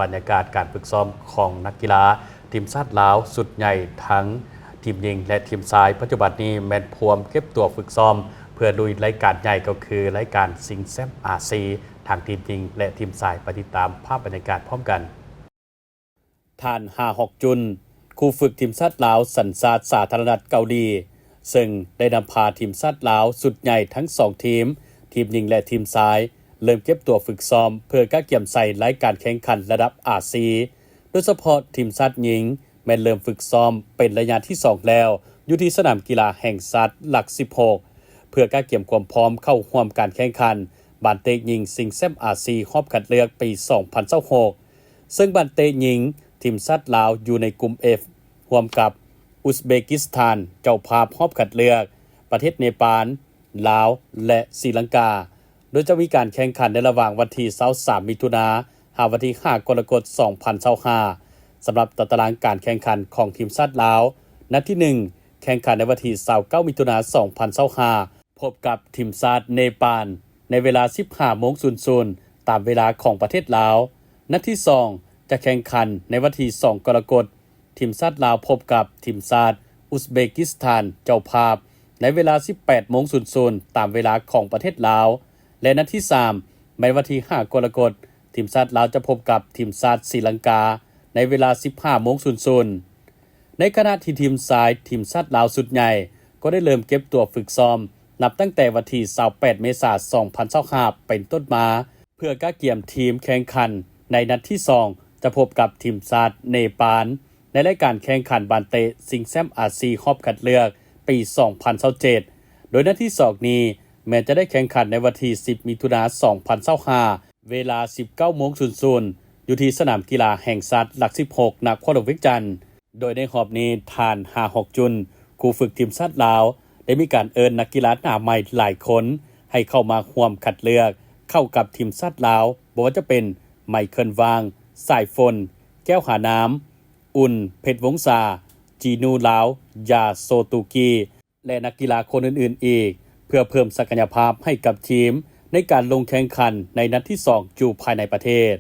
ບັນຍາກາດການຝຶກຊ້ອມຂອງນັກກິລາທີມຊາດລາວຊຸດໃຫຍ່ ທັງທີມຍິງ ແລະ ທີມຊາຍ ປັດຈຸບັນນີ້ແມ່ນພວມເກັບຕົວຝຶກຊ້ອມ ເພື່ອລຸຍລາຍການໃຫຍ່ ກໍຄືລາຍການຊິງແຊັມອາຊີ ທັງທີມຍິງ ແລະ ທີມຊາຍ. ໄປຕິດຕາມພາບບັນຍາກາດພ້ອມກັນ. ທ່ານ ຮາຮອກ ຈຸນ, ຄູຝຶກທີມຊາດລາວສັນຊາດສາທາລະນະລັດເກົາຫຼີ, ເຊິ່ງໄດ້ນຳພາທີມຊາດລາວຊຸດໃຫຍ່ທັງສອງທີມ, ທີມຍິງ ແລະ ທີມຊາຍ, ເລີ່ມເກັບຕົວຝຶກຊ້ອມເພື່ອກະກຽມໃສ່ລາຍການແຂ່ງຂັນລະດັບອາຊີ, ໂດຍສະເພາະທີມຊາດຍິງແມ່ນເລີ່ມຝຶກຊ້ອມເປັນໄລຍະທີສອງແລ້ວ ຢູ່ທີ່ສະໜາມກິລາແຫ່ງຊາດຫຼັກສິບຫົກ ເພື່ອກະກຽມຄວາມພ້ອມເຂົ້າຮ່ວມການແຂ່ງຂັນບານເຕະຍິງຊິງແຊັມອາຊີຮອບຄັດເລືອກປີສອງພັນຊາວຫົກ ເຊິ່ງບານເຕະຍິງທີມຊາດລາວຢູ່ໃນກຸ່ມ F ຮ່ວມກັບອຸສເບກິສຖານ ເຈົ້າພາບຮອບຄັດເລືອກ, ປະເທດເນປານ, ລາວ ແລະ ສີລັງກາ, ໂດຍຈະມີການແຂ່ງຂັນໃນລະຫວ່າງວັນທີຊາວສາມ ມິຖຸນາ ຫາວັນທີຫ້າ ກໍລະກົດ ສອງພັນຊາວຫ້າ. ສຳລັບຕາຕະລາງການແຂ່ງຂັນຂອງທີມຊາດລາວ, ນັດທີໜຶ່ງ ແຂ່ງຂັນໃນວັນທີຊາວເກົ້າ ມິຖຸນາ ສອງພັນຊາວຫ້າ ພົບກັບທີມຊາດເນປານ ໃນເວລາສິບຫ້າໂມງສູນສູນ ຕາມເວລາຂອງປະເທດລາວ. ນັດທີສອງ ຈະແຂ່ງຂັນໃນວັນທີສອງ ກໍລະກົດ, ທີມຊາດລາວພົບກັບທີມຊາດອຸສເບກິສຖານ ເຈົ້າພາບ ໃນເວລາສິບແປດໂມງສູນສູນ ຕາມເວລາຂອງປະເທດລາວ ແລະ ນັດທີສາມ ແມ່ນວັນທີຫ້າ ກໍລະກົດ, ທີມຊາດລາວຈະພົບກັບທີມຊາດສີລັງກາ ໃນເວລາສິບຫ້າໂມງສູນສູນ. ໃນຂະນະທີ່ທີມຊາຍ ທີມຊາດລາວຊຸດໃຫຍ່ ກໍໄດ້ເລີ່ມເກັບຕົວຝຶກຊ້ອມ ນັບຕັ້ງແຕ່ວັນທີຊາວແປດ ເມສາ ສອງພັນຊາວຫ້າ ເປັນຕົ້ນມາ ເພື່ອກະກຽມທີມແຂ່ງຂັນໃນນັດທີສອງ ຈະພົບກັບທີມຊາດເນປານ ໃນລາຍການແຂ່ງຂັນບານເຕະຊິງແຊັມອາຊີຮອບຄັດເລືອກປີສອງພັນຊາວເຈັດ ໂດຍນັດທີສອງນີ້ແມ່ນຈະໄດ້ແຂ່ງຂັນໃນວັນທີສິບ ມິຖຸນາ ສອງພັນຊາວຫ້າ ເວລາສິບເກົ້າໂມງສູນສູນ ຢູ່ທີ່ສະໜາມກິລາແຫ່ງຊາດຫຼັກສິບຫົກ ນະຄອນຫຼວງວຽງຈັນ. ໂດຍໃນຮອບນີ້ ທ່ານ ຮາຮອກ ຈຸນ, ຄູຝຶກທີມຊາດລາວ ໄດ້ມີການເອີ້ນນັກກິລາໜ້າໃໝ່ຫຼາຍຄົນ ໃຫ້ເຂົ້າມາຮ່ວມຄັດເລືອກເຂົ້າກັບທີມຊາດລາວ, ບໍ່ວ່າຈະເປັນ ໄມເຄິນ ຫວ່າງ, ສາຍຝົນ ແກ້ວຫານາມ, ອຸ່ນ ເພັດວົງສາ, ຈີນູ ລາວ, ຢາ ໂຊຕູກີ ແລະ ນັກກິລາຄົນອື່ນໆອີກ ເພື່ອເພີ່ມສັກກະຍະພາບໃຫ້ກັບທີມ ໃນການລົງແຂ່ງຂັນໃນນັດທີສອງ ຢູ່ພາຍໃນປະເທດ.